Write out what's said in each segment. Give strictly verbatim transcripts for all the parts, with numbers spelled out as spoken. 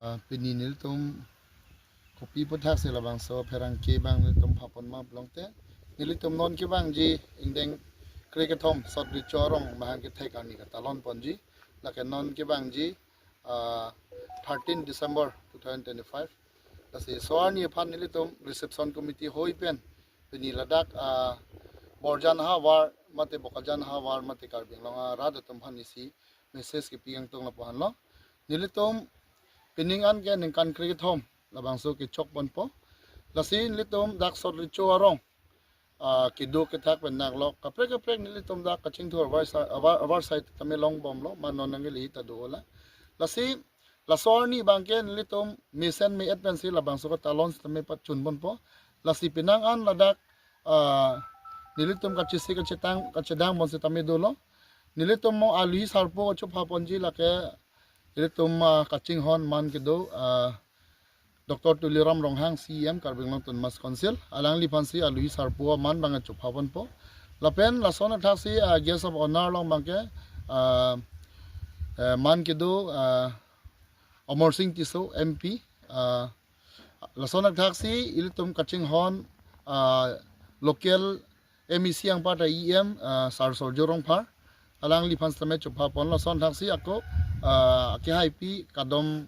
Ah, pini nelitum kopi aputhaksi labangso pherangke abang nelitum phapon ma pulote, nelitum non kevangji ingdeng krekethom Sot Recho arong mahang kethek arni katalon ponji. Lake non kevangji, ah, thirteen December two thousand twenty-five. Lasi so arni aphan nelitum reception committee hoi pen pini ladak, ah, Borjan havar mate Bokajan havar mate Karbi Anglong arat atum aphan isi message kepi kangtung lapu-anlo. Nelitum pining an ke ningkan krekethom labangso kechok ponpo. Lasi nelitum dak Sot Recho arong, ah, kedo kethak pen naklok kaprek kaprek nelitum dak kachingthur avarsai, avar, avarsai tame longbomlo, ma non nangkeli ta do-olang. Lasi laso arni abang ke nelitum mesen me-et pensi labangso katalon sitame pachun ponpo. Lasi penang an ladak, ah, nelitum kachisi kachedang kachedang pon sitame dolo. Nelitum mo alwi sarpo kachopha ponji lake nelitum, ah, kachinghon man kedo, ah, Doctor Tuliram Ronghang, C E M Karbi Anglong Autonomous Council, alangliphansi alwi sarpo aman abang chopha ponpo. Lapen lason athaksi, ah, guest of honor along abang ke, ah, eh, man kedo, ah, Amarsing Tisso, M P, ah, lason athaksi ilitum kachinghon, ah, local M E C anparta E M, ah, Sar Surjya Rongphar, alangliphan sitame chopha ponlo. Lason athaksi ako, ah, kehaipi Kadom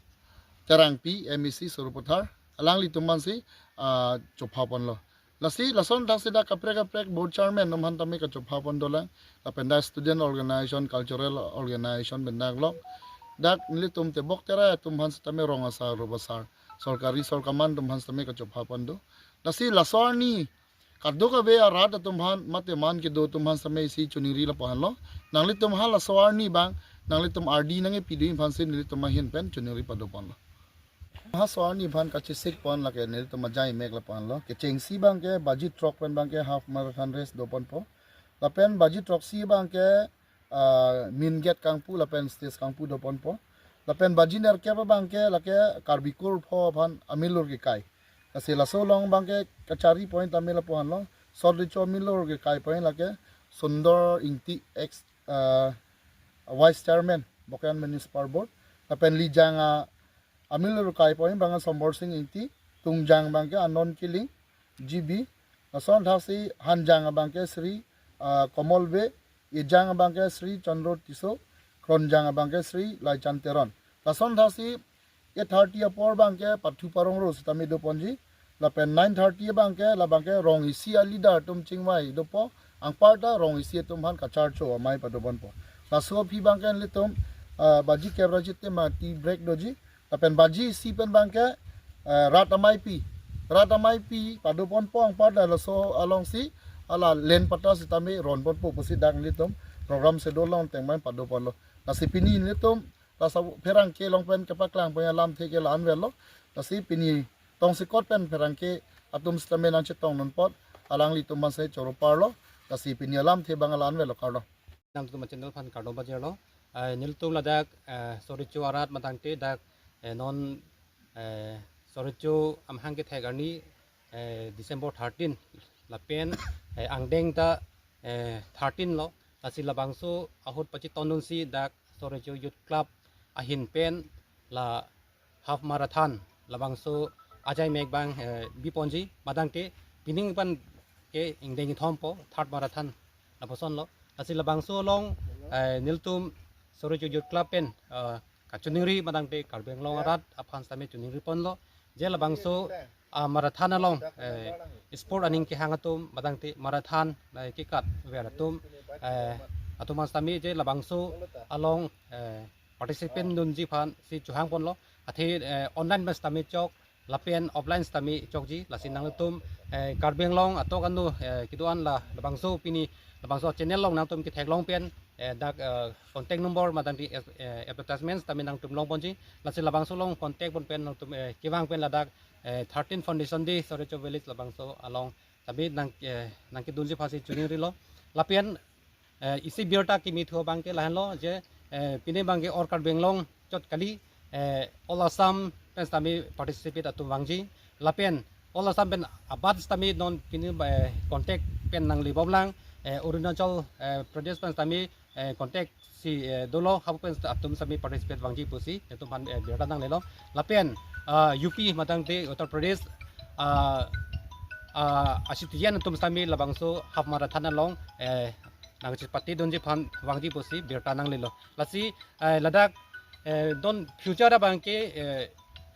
Terangpi, M E C Sarupathar, alanglitum aphansi, ah, chopha ponlo. Lasi lason athaksi dak kaprek kaprek board chairman atum aphan tame kachopha pon dolang. Lapen dak student organization, cultural organization pen naklok, dak nelitum tebok terai atum aphan sitame rong asar, rup asar, sorkari sorkaman atum aphan sitame kachopha pon do. Lasi laso arni kadokave arat atum aphan mate man kedo atum aphan sitame isi choningri lapu-anlo. Nanglitum ha laso arni abang nanglitum ardi nangkepi do aphansi nelitum ahin pen choningri pado ponlo. Ha laso arni aphan kachesik pon lake nelitum ajai mek lapu-anlo. Kechengsi abang ke baji throk pen abang ke half marathon race do ponpo. Lapen baji throksi abang ke, ah, main gate kangpu lapen stage kangpu do ponpo. Lapen baji nerkep abang ke lake Karbi Kur pho aphan amilur kekai. Lasi laso along abang ke kachari point tame lapu-anlo. Sot Recho amilur kekai point lake Sundor Ingti, ex, ah, Vice Chairman Bokajan Municipal Board. Lapen Lijang a amilur kekai point abang Sombor Sing Ingti, Tungjang abang ke Anon Killing, G B, lason athaksi Hanjang abang ke Sri, ah, Komol Bey, Ejang abang ke Sri Chandro Tisso, Kronjang abang ke Sri Laichan Teron. Lason athaksi eight thirty apor abang ke pathu parong ro sitame do ponji. Lapen nine thirty abang ke, labang ke rong isi a leader atum chingvai dopo, anparta rong isi atum aphan kacharcho amei pado ponpo. Laso aphi abang ke nelitum, ah, baji kep ra jitima tea break doji. Lapen baji isi pen abang ke, eh, rat ameipi, rat ameipi pado ponpo, anparta laso alongsi ala len pata sitame ron ponpo pusi dak nelitum program schedule along tengman pado ponlo. Lasi pini nelitum laso pherangke along pen kepaklang pen alamthe ke la-an avelo. Lasi pini tongsekot pen pherangke atum sitame nangchetong non apot alanglitum aphansi choro parlo. Lasi pini alamthe abang la-an avelo, kardom. Nangtum channel aphan kardom pajirlo. Eh, nelitum ladak, eh, Sot Recho arat matangte dak, eh, non, eh, Sot Recho amahang kethek arni, eh, December thirteen lapen, eh, angdeng ta, eh, thirteen lo. Lasi labangso ahut pachetongdunsi dak Sot Recho Youth Club ahin pen la half marathon labangso ajai mek abang, eh, bi ponji, matangte pining abang ke ingdeng kethom po, third marathon lapuson lo. Lasi labangso along, eh, nelitum Sot Recho Youth Club pen, eh, kachoningri matangte Karbi Anglong arat aphan sitame choningri ponlo. Je labangso, ah, marathon along, eh, sport aning kehang atum matangte marathon, eh, kekat ver atum, eh, atum aphan sitame je labangso along, eh, participant dunji aphansi chohang ponlo. Athe, eh, online pen sitame chok, lapen offline sitame chokji. Lasi nangtum, eh, Karbi Anglong atok anu, eh, kedo-an la labangso pini labangso channel along nangtum ketheklong pen, eh, dak, eh, contact number matangte, eh, advertisement sitame nangtum long ponji. Lasi labangso along contact pon pen nangtum, eh, kevang pen ladak, eh, thirteen Foundation Day Sot Recho Village labangso along sitame nang, eh, nangkedunji aphansi choningrilo. Lapen, eh, isi birta kimi thu abang ke lahenlo je, eh, pini abang ke All Karbi Anglong chot kali, eh, All Assam pen sitame participate atum vangji. Lapen All Assam pen abat sitame non pini, eh, contact pen nanglebomlang, eh, Arunachal, eh, Pradesh pen sitame eh, contact si, eh, dolo, hapu pen atum sitame participate vangji pusi netum aphan, eh, birta nanglelo. Lapen, ah, U P matangte Uttar Pradesh, ah, ah, a citizen atum sitame labangso half marathon along, eh, nangchepatedunji aphan vangji pusi birta nanglelo. Lasi, eh, ladak, eh, non future abangke, eh,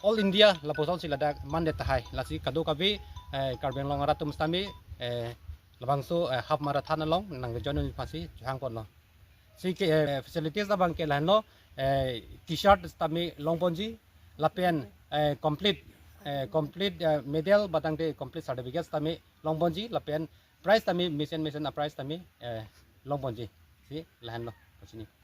all India lapuson si ladak mandetahai. Lasi kadokave, eh, Karbi Anglong arat atum sitame, eh, labangso, eh, half marathon along nangjoin aphansi chohangponlo. Si ke, eh, facilities abangke lahenlo, eh, T-shirt sitame longponji, lapen, eh, complete, eh, complete, eh, medal matangte complete certificate sitame longponji, lapen prize sitame mesen mesen a prize sitame, eh, longponji. Si lahenlo, kachini.